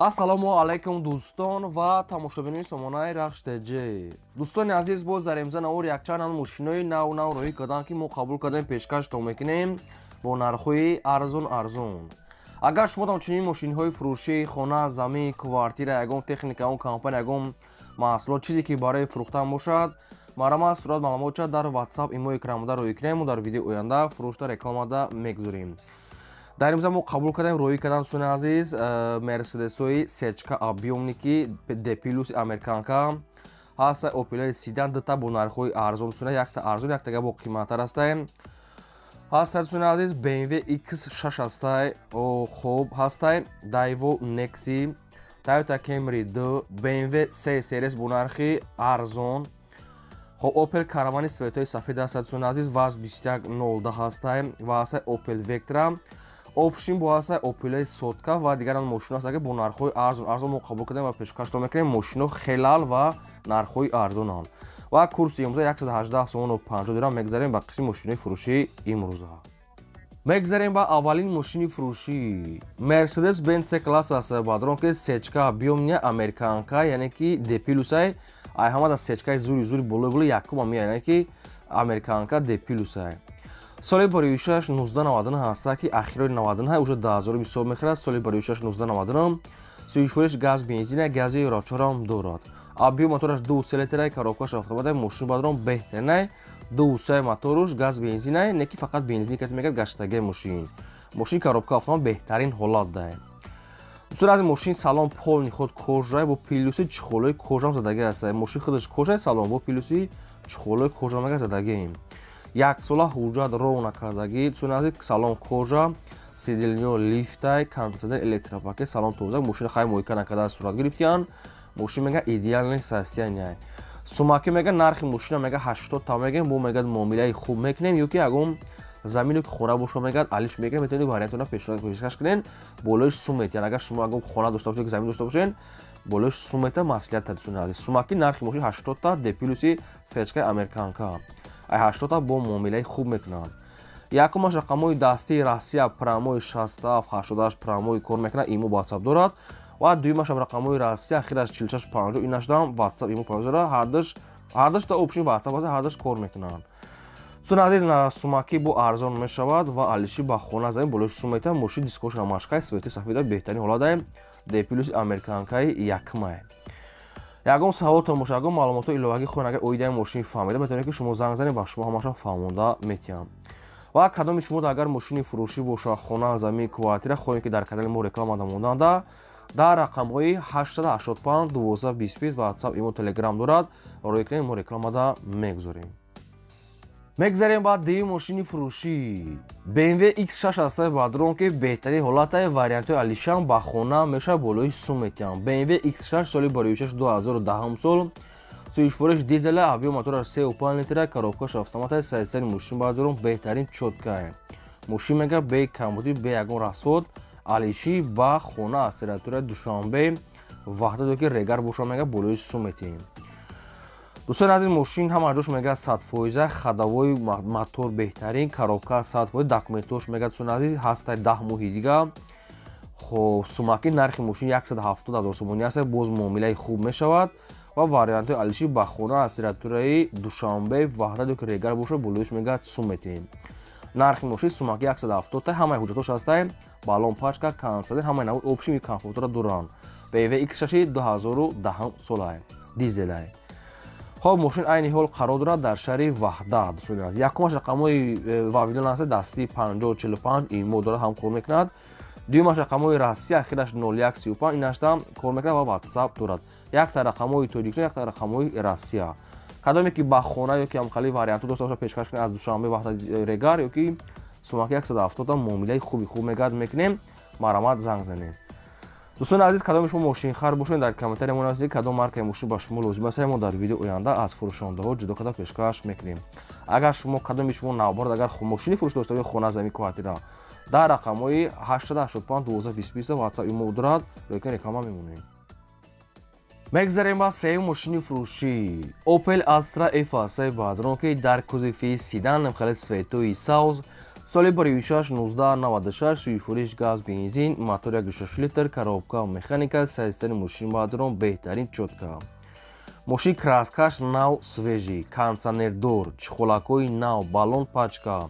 Ассалому алайкум, дӯстон ва тамошобинони сомонаи Рахш ТЖ. Дӯстони азиз, боз дар имза навор якчанд мошинои нав нав роҳӣ карданд, ки мо қабул кардем, пешкаштон мекунем бо нархҳои арзон арзон. Агар шумо там чунин мошинҳои фурӯшӣ, хона, замин, квартира, ягон техника, ягон компания, ягон маҳсулот, чизе ки барои фурӯхтан бошад, марҳамат, сурат маълумотча дар WhatsApp, имо экранмода роҳӣ кунем, мо дар видеои оянда фурӯшта рекламада мегузорем. Дар имза мо қабул кардем, роҳӣ кардан, дӯстони азиз, мерседесҳои сечка объёмный Д плюс американка ҳаста, опелои седан дута бо нархҳои арзон, дӯстони, якта арзон, яктага бо қиматтар ҳастай. Ҳаста, дӯстони азиз, BMW X6 ҳастай, хуб ҳастай, Daewoo Nexi, Toyota Camry 2, BMW C Series бо нархи арзон. Хоб, Opel Caravан цветои сафед ҳаста, дӯстони азиз, ВАЗ 2102 ҳастай ва ҳастай Opel Vectra. Общем, бо ҳастай Opel сотка ва дигаран мошино ҳаста, ки бо нархҳои арзон арзон мо қабул кардем ва пешкашто мекунем. Мошино хелал ва нархҳои арзонанд. Ва курси имрӯза 118 сомону 50 дирам. Мегзарем ба қисми мошинои фурӯшии имрӯза. Мегзарем ба аввалин мошини фурӯшӣ. Mercedes Benz C класс аст, бадрон, ки сечка объёмная американка, яъне ки D плюсай, ай ҳама да сечкаи зури зури болои болои якума меяд, яъне ки американка D плюсай. Соли бароишаш 1999 ҳаста, ки ахирои 99 уже 2000 ҳисоб мехӯрад. Соли бароишаш 1999, сӯзишвориш газ бензина, гази рочорам дорад. Объём мотораш 2,3 литрай, коробкаш автоматай, мошин бадрон беҳтаринай, 2,3 моторуш газ бензинай, не ки фақат бензин кат мегад гаштагаи мошин. Мошин коробка автомат беҳтарин ҳолат дай. Дӯстон аз, мошин салон полный худ кожай, бо плюси чехолои кожам задаги аст. Мошин худаш кожай, салон бо плюси чехолои кожа мега задагием. Яксола ҳуҷҷат ров накардагӣ. Дӯстони азиз, салон кожа, сиденьё лифтай, кондиционер, электропакет, салон тоза, мошина хай мойка накарда сурат гирифтиянд. Мошин мега идеальный состояние. Сумаки мега нархи мошина мега 80 та мегем, бо мега муомилаи хуб мекунем, ё ки ягон замине ки хона боша, мегӯяд, алиш мегирем, метавонед вариантона пешкаш кунен, болои сум метиҳанд. Агар шумо ягон хона дошта бошед, замин дошта бошед, болои сум мета маслиҳат дӯстони азиз. Сумаки нархи мошин 80 та, Д плюси сечкаи американка. Ай 80 та бо муомилаи хуб мекунанд. Якумаш рақамҳои дастии Россия, прямой, 67 88 прямой кор мекунад, имо, WhatsApp дорад, ва дуюмашам рақамҳои Россия, ахираш 46 50, инашдам WhatsApp, имо дорад. Ҳардуш та общий WhatsApp аст, ҳардуш кор мекунанд. Дӯстони азиз, сумакӣ бо арзон мешавад ва алиши ба хона замин болои сум метавад. Мошин дискош рамашкай, цвети сафеда, беҳтарин ҳолатае, Д плюси американкаи якмай. Ягон саволтон бошад, ягон маълумотҳои иловагӣ хоҳед, агар оидаи мошини фаҳмида, метавонед, ки шумо занг занед, ба шумо ҳамаша фаҳмонда метиҳам. Ва кадоми шумо агар мошини фурӯшӣ бошад, хона, замин, квартира, хоҳем, ки дар канали мо рекламада монданда, дар рақамҳои 885 12 25 WhatsApp, имо, Telegram дорад, роҳӣ кунем, мо рекламада мегузорем. Мегзарем ба дуюм мошини фурӯшӣ. BMW X6 ҳастаи, бадрон, ки беҳтарин ҳолатаи, вариантҳои алишан ба хона мешавад, болои сум метиҳам. BMW X6, соли бароишаш 2010 сол, сӯзишвориш дизела, объём мотораш 3,5 литра, коробкаш автоматай, сайсари мошин бадрон беҳтарин, чёткай. Мошин мега бе камбудӣ, бе ягон расход, алиши ба хона аз территорияи Душанбе, Ваҳдат ки Регар боша, мега болои сум метиҳем. Дӯстони азиз, мошин ҳама ҷош мега 100%, ходовой мотор беҳтарин, коробка 100%, документош мега, дӯстони азиз, ҳастай 10 моҳи дига. Хоб, сумаки нархи мошин 170 ҳазор сомонӣ аст, боз муомилаи хуб мешавад ва вариантҳои алиши ба хона аз территорияи Душанбе, Ваҳдат ё ки Регар боша, болоиш мега сум метиҳем. Нархи мошин сумаки 170 та, ҳамаи ҳуҷҷатош ҳастай, баллон, пачка, кондиционер, ҳамаи навъ общий комфортро доранд. BMW X6 2010 солай, дизелай. Хоб, мошин айни ҳол қарор дорад дар шаҳри Ваҳдат, дӯстони азиз. Якумаш рақамҳои Вавилон аст, дастии 50 45, имо дорад, ҳам кор мекунад. Дуюмаш рақамҳои Россия, ахираш 01 35, инаштам кор мекунад ва WhatsApp дорад. Якта рақамҳои Тоҷикистон, якта рақамҳои Россия. Кадоме ки ба хона ё ки ҳамхали вариантҳо дошта бошад, пешкаш кунед аз Душанбе, Ваҳдат, Регар, ё ки сумаки 170 муомилаи хуби хуб мегад мекунем, марҳамат, занг занем. Дӯстони азиз, кадоми шумо мошинхар бошед, дар комментария мо нависед, кадом маркаи мошин ба шумо лозим аст, мо дар видео оянда аз фурӯшондаҳо ҷудо карда пешкаш мекунем. Агар шумо, кадоми шумо навборад, агар мошини фурӯш дошта бошед, хона, замин, квартира, дар рақамҳои 885 12 20 WhatsApp, имо дорад, ройкан реклама мемонем. Мегзарем ба сеюм мошини фурӯшӣ. Opel Astra F ҳастаи, бадрон, ки дар кузови седан, хеле цветои савз. Соли 2006 1996, сӯйфуриш газ бензин, мотор 1.6 литр, коробка механика, состояни мошин баъдорон беҳтарин, чётко. Мошин краскаш нав, свежий, кондиционердор, чехолакҳои нав, баллон пачка,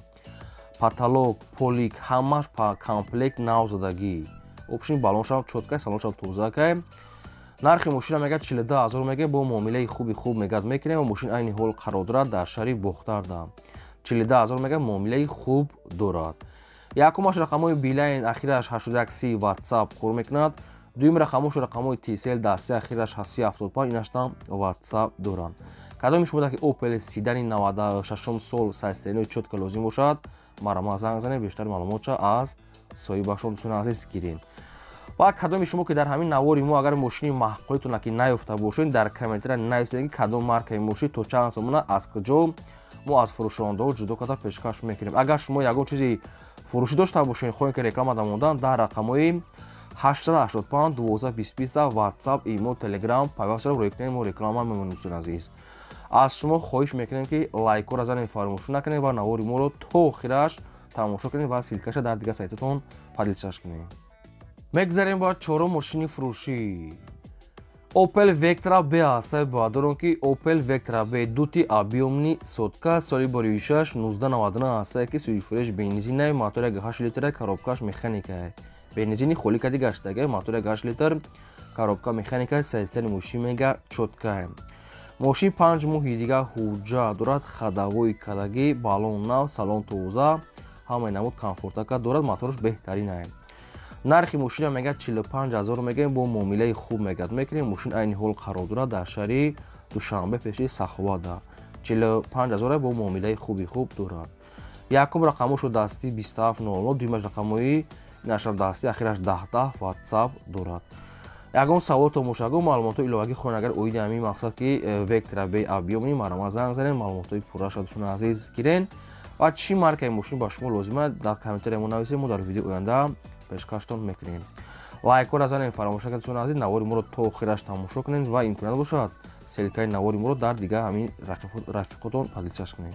потолок, полик, ҳамаш комплект нав задагӣ. Общем, баллоншам чёткай, салоншам тозакай. Нархи мошина мегӯяд 42 ҳазор мегӯяд, бо муомилаи хуби хуб мегӯяд мекунем ва мошин айни ҳол қарор дорад дар шаҳри Бохтарда. 42 ҳазор мегӯяд, муомилаи хуб дорад. Якумаш рақамҳои Билайн, ахираш 8130, WhatsApp кор мекунад. Дуюм рақамҳошо рақамҳои Tcell дасти, ахираш 375, инаштам WhatsApp доранд. Кадоми шумо ки Opel седани 96 сол состояниҳои чётко лозим бошад, марама занг занед, бештар маълумотша аз соҳибашон, дӯстони азиз, гиред. Ва кадоми шумо ки дар ҳамин навори мо агар мошини маъқулитона ки наёфта бошед, дар комментария нависед, ки кадом маркаи мошин, то чанд сомона, аз куҷо, мо аз фурӯшондаҳо ҷудо карда пешкаш мекунем. Агар шумо ягон чизи фурӯшӣ дошта бошед, хоҳем ки реклама дамондан, дар рақамҳои 885 12 20 WhatsApp, имо, Telegram пайваст шуда рӯй кунед, мо реклама мемонем. Дӯстони азиз, аз шумо хоҳиш мекунем, ки лайкҳоро занед, фаромӯшӣ накунед ва навори моро то охираш тамошо кунед ва ссылкаша дар дигар сайтатон поделиться кунед. Мегзарем ба чорум мошини фурӯшӣ. Opel Vectra B ҳастаи баъдорон, ки Opel Vectra B дути объёмный сотка, соли 2006 1999 ҳастае, ки сӯзишфуреш бензинай, мотор 1.8 литра, коробкаш механикай. Бензини холӣ кади гаштагай, мотор 1.8 литр, коробка механика, состояни мошин мега чёткай. Мошин 5 моҳи дига ҳуҷҷат дорад, ходовой кадагӣ, баллон нав, салон тоза, ҳамаи намуд комфортака дорад, мотораш беҳтаринай. Нархи мошина мегӯяд 45 ҳазор мегӯем, бо муомилаи хуб мегӯяд мекунем. Мошин айни ҳол қарор дорад дар шаҳри Душанбе, пеши Саховада. 45 ҳазор бо муомилаи хуби хуб дорад. Якум рақамошо дастӣ 2700, дуюмаш рақамҳои нашр дастӣ, ахираш 1010, WhatsApp дорад. Ягон саволтон боша, ягон маълумотҳои иловагӣ хоҳед, агар оиди ҳамин мақсад ки Вектра Б объёмный, марама занг занед, маълумотҳои пурраша, дӯстони азиз, гирен. Ва чӣ маркаи мошин ба шумо лозима, дар комментария мо нависед, мо дар видеои оянда пешкаштон мекунем. Лайкҳоро занед, фаромӯш накунед, дӯстони азиз, навори моро то охираш тамошо кунед ва имконият бошад, ссылкаи навори моро дар дигар ҳамин рафиқотон поделиться кунед.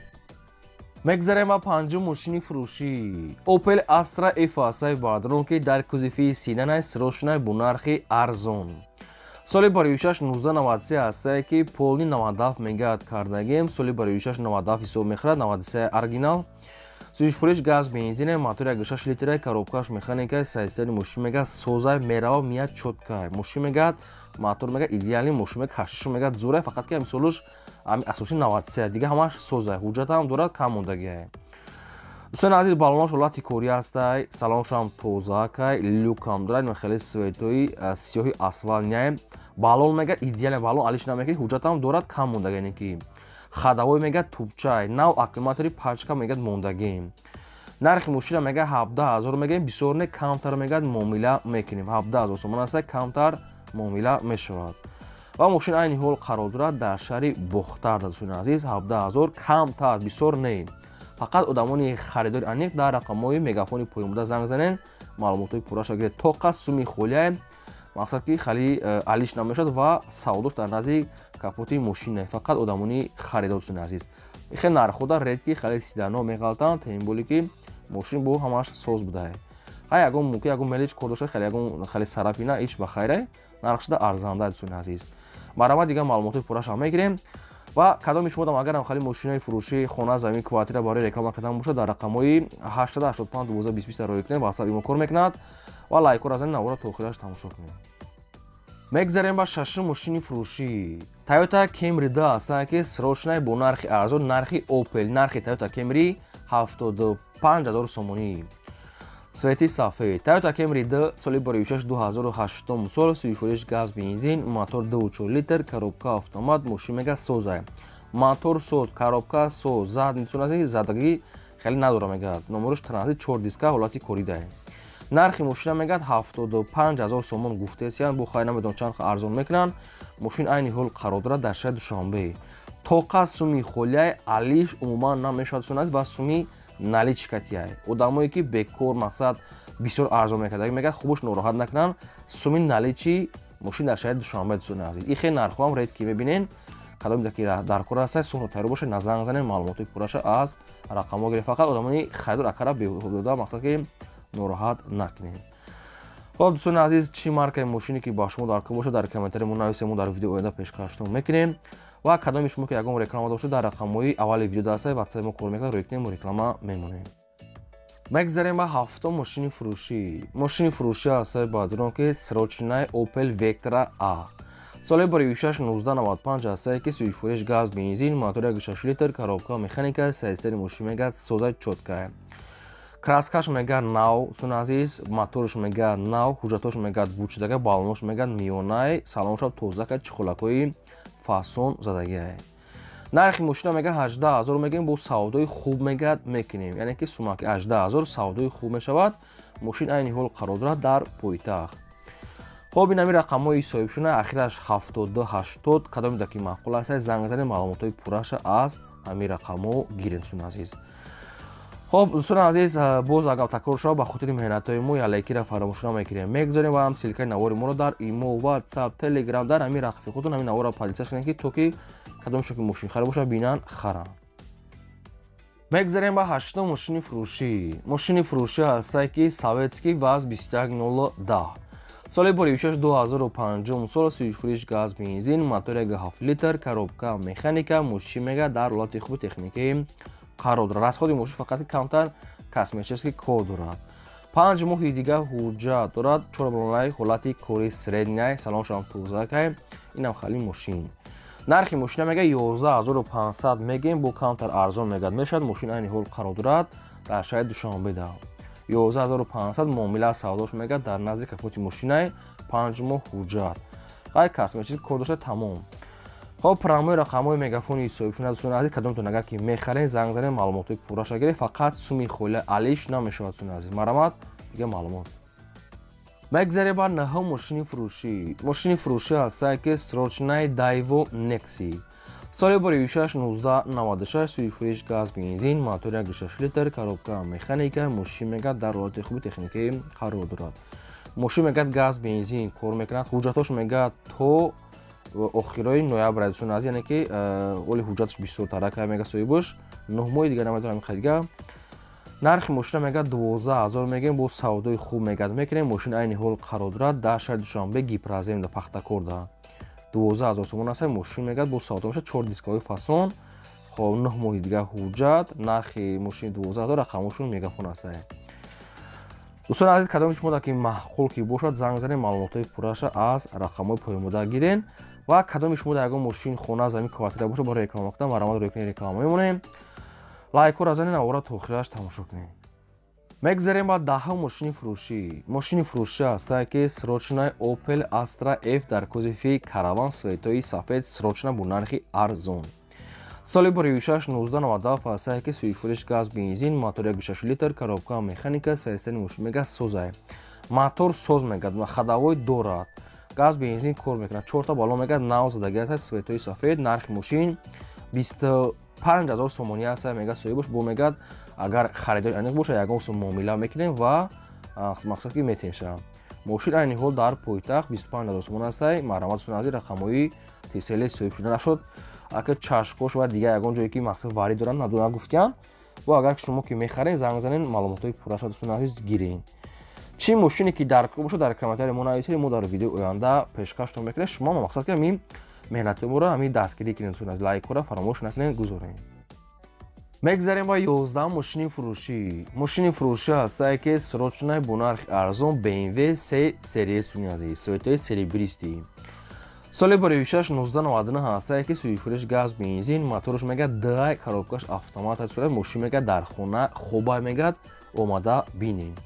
Мегзарем ба панҷум мошини фурӯшӣ. Opel Astra F ҳастаи баъдрон, ки дар кузови седанай, срочный, бо нархи арзон. Соли 2006 1993 ҳастае, ки полный 97 мегӯяд кардагем. Соли 2006 97 ҳисоб мехӯрад, 93 оригинал. Сӯзишпуриш газ бензине, мотор 1.6 литра, коробкаш механика, состояни мошин мегӯяд созай, мерава, мияд чёткай. Мошин мегӯяд мотор мегӯяд идеальный, мошин мегӯяд кашишу мегӯяд зурай, фақат ки мисолуш ами асоси 93, дига ҳамаш созай, ҳуҷҷатам дорад, кам мондагиай. Дӯстони азиз, баллонаш ҳолати корӣ ҳастай, салоншам тозаакай, люкам дорад, хеле светои сиёҳи асфальтняй. Баллон мегӯяд идеальный, баллон алиш намекунӣ, ҳуҷҷатам дорад, кам мондагиай, ки ходовой мегӯяд тубчай нав, аккумулятори пачка мегӯяд мондагӣ. Нархи мошина мегӯяд 17 ҳазор мегӯем, бисёр не, камтар мегӯяд муомила мекунем. 17 ҳазор сомон аста, камтар муомила мешавад. Ва мошин айни ҳол қарор дорад дар шаҳри Бохтар. Дӯстони азиз, 17 ҳазор камтар, бисёр не. Фақат одамони харидори аниқ дар рақамҳои мегафони поёнбуда занг занед, маълумотҳои пурраша гиред. Тоқа суми холияе, мақсад ки хали алиш намешавад ва савдош дар назди капоти мошине. Фақат одамони харидор, дӯстони азиз. Хеле нархҳода редки хеле седано меғалтанд, тем более ки мошин бо ҳамаш соз будае. Ҳай, ягон мумкин ягон мелич кор дошта, хеле ягон хеле сарапина иш ба хайре, нархшуда арзанда, дӯстони азиз. Марҳамат, дигар маълумотҳои пурраша мегирем. Ва кадоми шумо агарам хали мошинаи фурӯшӣ, хона, замин, квартира барои реклама кардан бошад, дар рақамҳои 885 12 20 роӣ кунед, WhatsApp, имо кор мекунад ва лайкҳоро занед, навора то охираш тамошо кунед. Мегзарем ба шашум мошини фурӯшӣ. Toyota Camry 2 ҳастанд, ки срочный, бо нархи арзон, нархи Opel. Нархи Toyota Camry 75 ҳазор сомонӣ, цвети сафед. Toyota Camry 2, соли 2006 2008 сол, сӯзишвориш газ бензин, мотор 2.4 литр, коробка автомат. Мошин мега созай, мотор соз, коробка соз, задницу задагӣ хеле надора мегӯяд. Номерош транзит, 4 диска, ҳолати коридае. Нархи мошина мегӯяд 75 ҳазор сомон гуфтесиян, бо хайр, намедонам чанд арзон мекунанд. Мошин айни ҳол қарор дорад дар шаҳри Душанбе. Тоқа суми холияй, алиш умуман намешавад сунад ва суми наличкатияй. Одамое ки бекор, мақсад, бисёр арзон мекард мегӯяд, хубуш нороҳат накунанд. Суми наличный, мошин дар шаҳри Душанбе, дӯстони азиз. И хел нархҳоам редки мебинен. Кадоме ки дар кор ҳастад, суҳро тайёр бошед, назанг занед, маълумотҳои пурраша аз Рақамҳо гиред, фақат одамони харидор акара беҳуда мақсад ки нороҳат накунед. Хоб, дӯстони азиз, чӣ маркаи мошине ки ба шумо даркор бошад, дар комментари мо нависед, мо дар видео оянда пешкаштон мекунем. Ва кадоми шумо ки ягон реклама дошта, дар рақамҳои аввали видео дастаи ватсапи мо кор мекунад, рӯй кунем, реклама мемонем. Мегзарем ба ҳафтум мошини фурӯшӣ. Мошини фурӯшӣ ҳастаи бадрон ки срочный Opel Vectra A. Соли барюшаш 1995 ҳастае ки сӯйфуреш газ бензин, мотор 1.6 литр, коробка механика, сайстери мошин мегад соза чёткая. Краскаш мегад нав, дӯстони азиз, моторш мегад нав, ҳуҷҷатош мегад бучидага, балонош мегад миёнай, салоншам тозака, чиқулакҳои фасон задагиай. Нархи мошина мега 18 000 мегӯем, бо савдои хуб мегад мекунем, яъне ки сумаки 18 000 савдои хуб мешавад. Мошин айни ҳол қарор дорад дар пойтахт. Хоб, ин ҳами рақамҳои соҳибшуна, ахираш 72 80. Кадоме ки маъқул аст, занг занед, маълумотҳои пурраша аз ҳамин рақамҳо гиред, дӯстони азиз. Хоб, дӯстони азиз, боз агар такрор шавад, ба хотири меҳнатҳои мо як лайкира фаромӯш намекунем, мегузорем ва ҳам ссылкаи навори моро дар имо, ватсап, телеграм, дар ҳамин рафиқотон ҳамин наворро поделиться кунед, ки то ки кадомшон ки мошинхарид бошад, бинанд, харанд. Мегзарем ба ҳаштум мошини фурӯшӣ. Мошини фурӯшӣ ҳастае ки советский ВАЗ 21010, соли борибишаш 2005 сол, сӯйфуриш газ бензин, мотор 1.7 литр, коробка механика. Мошин мега дар ҳолати хуби техникӣ қарор дорад. Расходи мошин фақат камтар косметический кор дорад. 5 моҳи дигар ҳуҷҷат дорад, чорбалонаи, ҳолати кори средняй, салоншам тозакай. Инам хали мошин. Нархи мошина мега 11 500 мегем, бо камтар арзон мегад мешавад. Мошин айни ҳол қарор дорад дар шаҳри Душанбеда. 11 500 муомила савдош мегад, дар назди капоти мошинай, 5 моҳ ҳуҷҷат, ғайр косметический кор дошта, тамом. Хоб, прямой рақамҳои мегафони соҳибшуна, дӯстони азиз, кадомтон агар ки мехаред, занг занед, маълумотҳои пурраша гиред, фақат суми холи алиш намешавад, дӯстони азиз, марамат. Дига маълумот. Мегзарем ба наҳум мошини фурӯшӣ. Мошини фурӯшӣ ҳастае ки срочный Daewoo Nexia, соли борибишаш 1996, сӯйфуриш газ бензин, мотор 1.6 литр, коробка механика. Мошин мегад дар ҳолати хуби техникӣ қарор дорад. Мошин мегад газ бензин кор мекунад, ҳуҷҷатҳош мегад то охирои ноябр, дӯстони азиз, яъне ки оли ҳуҷҷаташ бисёртара мега соҳибаш, 9 моҳи дига наметавонам харида. Нархи мошина мегад 12 000 мегӯем, бо савдои хуб мегад мекунем. Мошин айни ҳол қарор дорад дар шаҳри Душанбе, Гипрозем да, Пахтакорда. 12 000 сомон аст мошин, мегад бо савдо мешавад, чор дискаҳои фасон. Хоб, 9 моҳи дигар ҳуҷҷат, нархи мошини 12 000, рақамошон мегафон аст. Дӯстони азиз, кадоми шумо ки маъқул ки бошад, занг занед, маълумотҳои пурраша аз рақамҳои поёнбуда гирен. Ва кадоми шумо дар ягон мошин, хона, замин, квартира бошад, барои реклама кунам, марамат, рӯй кунед, реклама мемонем. Лайкҳоро занед, навора то охираш тамошо кунед. Мегзарем ба даҳум мошини фурӯшӣ. Мошини фурӯшӣ ҳастае ки срочный Opel Astra F дар кузови караван, цветои сафед, срочно, бо нархи арзон. Соли борибишаш 1997 ҳастае ки сӯйфуриш газ бензин, мотор 1.6 литр, коробка механика, сарсани мошин мега созай, мотор соз мегад, ходовой дорад, газ бензин кор мекунад, чорта балон мегад нав задаги аст, цветои сафед. Нархи мошин 25 000 сомонӣ аст мега соҳибаш, бо мегад агар харидори аниқ бошад, ягон сум муомила мекунем ва мақсад ки метемша. Мошин айни ҳол дар пойтахт, 25 000 сомон астай. Марҳамат, дӯстони азиз, рақамҳои тесели соҳиб шуда нашуд, ака чашкош ва дигар ягон ҷое ки мақсад варӣ доранд, надона гуфтиян. Бо агар шумо ки мехаред, занг занед, маълумотҳои пурраша, дӯстони азиз, гирен. Чӣ мошине ки дар бошад, дар комментари мо нависед, мо дар видеои оянда пешкаштон мекунем. Шумо мақсад ки ҳамин меҳнати моро ҳамин дастгирӣ кунед, дӯстони азиз, лайкҳоро фаромӯш накунед, гузоред. Мегзарем ба 11-ум мошини фурӯшӣ. Мошини фурӯшӣ ҳастае ки срочный, бо нархи арзон, BMW се серия, дӯстони азиз, цветои серебристый, соли борибишаш 1999 ҳастае ки сӯйфуриш газ бензин, моторш мегад ди, коробкаш автомат аст. Мошин мегад дар хона хобай, мегад омада бинед.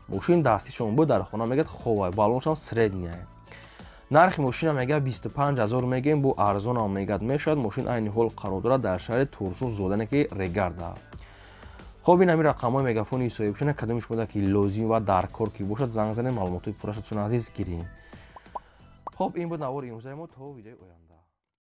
Мошин дасти шумо буд, дар хона мегад хобай, балоншам средняй. Нархи мошина мега 25 000 мегӯем, бо арзонам мегад мешавад. Мошин айни ҳол қарор дорад дар шаҳри Турсунзода, ки Регарда. Хоб, ин ҳамин рақамҳои мегафони соҳибшуна. Кадоми шумо ки лозим ва даркор ки бошад, занг занед, маълумотҳои пурраша, дӯстони азиз, гирем. Хоб, ин буд навори имрӯзаи мо. То видеои оянда.